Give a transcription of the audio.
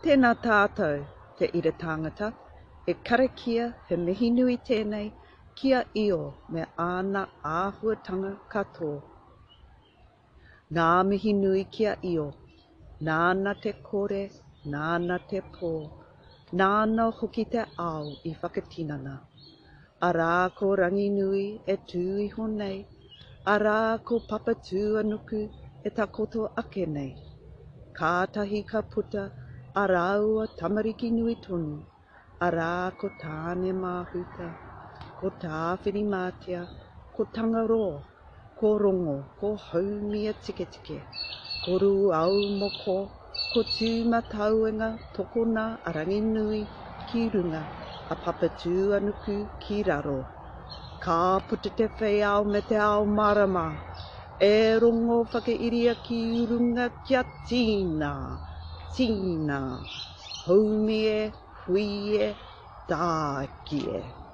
Tēnā tātou, te ira tāngata, he karakia, he mihi nui tēnei ki a Io me āna āhuatanga katoa. Ngā mihi nui ki a Io, nāna te kore, nāna te pō, nāna hoki te ao i whakatinana. Arā ko Ranginui e tū iho nei, arā ko Papatūānuku e takoto ake nei. Kātahi ka puta a rāua tamariki nui tonu, arā ko Tāne Māhuta, ko Tāwhirimātea, ko Tangaroa, ko Rongo, ko Haumia Tiketike, ko Rūaumoko, ko Tūmatauenga tokona a Ranginui ki runga, a Papatūānuku ki raro. Ka puta te whei ao me te ao marama, e Rongo whakairia ki runga kia tīna, tīna, haumi e, hui e, tāiki e.